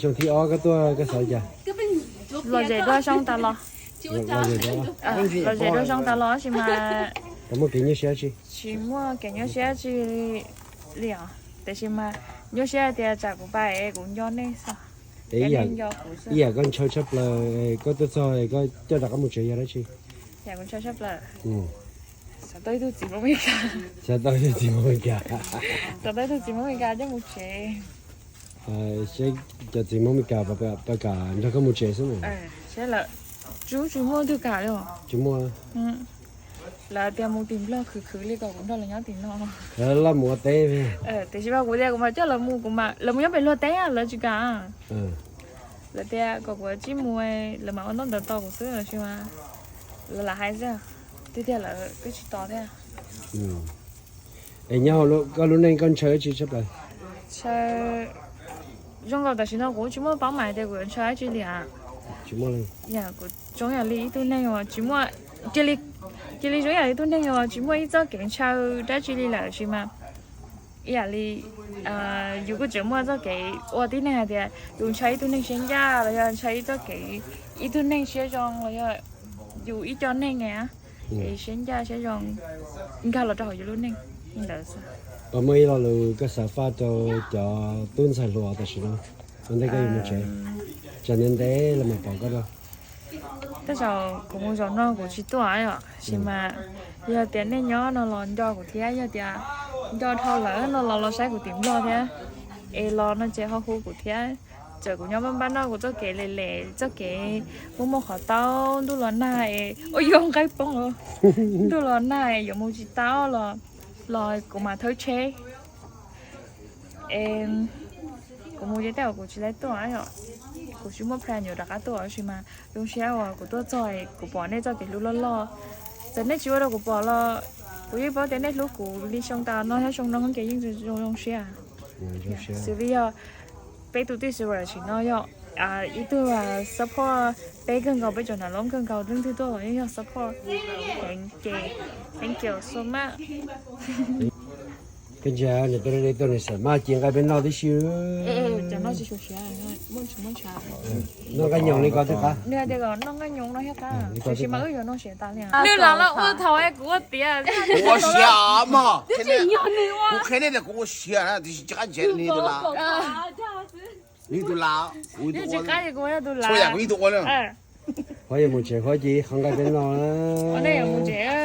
Xyoo thib ob koj tuaj koj xav li cas? Lom zem dua xyoo tas los. Lom zem dua xyoo tas los tab sis mas tsis muaj kev nyuaj siab tsi. Tsis muaj kev nyuaj siab tsi li os, tiam sis mas nyuaj siab tias tsam kuv pais es kuv nco nej xwb. Ib yam koj ntshaw tshaj plaws, koj tuaj txog koj coj rov qab mus tsev yog dab tsi? Yam kuv ntshaw tshaj plaws, xav tau ib tug txiv Hmoob Meskas. Xav tau ib tug txiv Hmoob Meskas. Xav tau ib tug txiv Hmoob Meskas coj mus tsev. Seb cov txiv Hmoob Meskas puas kam nrog koj mus tsev xwb na. Seb lawv, tsis, tsis muaj tug kam li. Tsis muaj. Lawv tias mus tim Nplog khwv khwv li kom kuv nrog lawv nyob tim no. Lawv mus ua teb. Tiam sis mas kuv tias kuv mam coj lawv mus, kuv mam, lawv mus nyob pem luag teb lawv tsis kam. Lawv tias kom kuv tsij mus, lawv mam ua ntaub ntawv tos kuv xwb, tiam sis mas lawv lam hais xwb, tiag tiag lawv twb tsis tos thiab. Es nyob hauv koj lub neej koj ntshaw dab tsi tshaj plaws? Ntshaw zoo nkaus tam sim no kuv tsis muaj paub mas tias kuv yuav ntshaw dab tsi li as. Kuv zoo yam li ib tug neeg uas tsis muaj, cia li zoo yam li ib tug neeg uas tsis muaj ib txoj kev ntshaw dab tsi li lawm sis mas ib yam li yus kuj tseem muaj txoj kev ua tib neeg hais tias yus ntshaw ib tug neeg siab ncaj los yog ntshaw ib txoj kev, ib tug neeg siab zoo los yog yus ib co neeg siab ncaj siab zoo nkag los rau hauv yus lub neej li ntawd xwb. Puas muaj ib lo lus koj xav faj rau cov tub ntxhais hluas tam sim no, ua ntej koj yuav mus tsev? Tsam ntev ntev los mam pom koj rau. Tej zaum kuv mus zaum no kuv tsis tuaj yom, sis mas yog tias nej nyob no los nco kuv thiab, yog tias nco dhau lawm no los los saib kuv tim Nplog thiab, es los no ces ho hu kuv thiab. Txawm kuv nyob npab npab no kuv txoj kev lem lem txoj kev muaj muaj qhov taub ntuj los nag es ua yog nqaij poob, ntuj los nag es yuav mus tsis tau los, los kuv mam thawb tsheb. Kuv mus ces tej zaum kuv tsis tau tuaj yom, kuv tsis muaj plan yuav rov qab tuaj tab sis mas zoo siab uas kuv tuaj txog kuv pom nej txoj kev hlub loj loj. Txawm nej tsis ua rau kuv pom los kuv yeej paub tias nej hlub kuv li xyoo tas los no thiab xyoo no ces yeej zoo zoo siab. Xws li yog peb tus tij subscriber tam sim no yog ib tug support peb kawg nkaus, peb cov nam loob kawg nkaus, leej twg tuaj los yeej yog support heev ces thank you so much. Koj ntsia niam tais dej tuaj nws xam maj cia nqaij peb noj tib si. Noj nqaij nyoos li ko twb qab. Nws hais tias kom noj nqaij nyoos no thiab qab, tiam sis mas wb yuav noj siav tas li. Nws lam los ua thaum kuv ua tiav. Kuv ua siav mog. Kuv qhia nej tias kuv ua siav na, tiam sis tsis qab ntshe nws tus laus. Nws tus laus, kuv tus ua. Tsis qab ces kuv yog tus laus. Txhua yam kuv yeej tus ua na. Huab yuav mus tsev, Huab cia ib qho nqaij peb noj. Nej yuav mus tsev.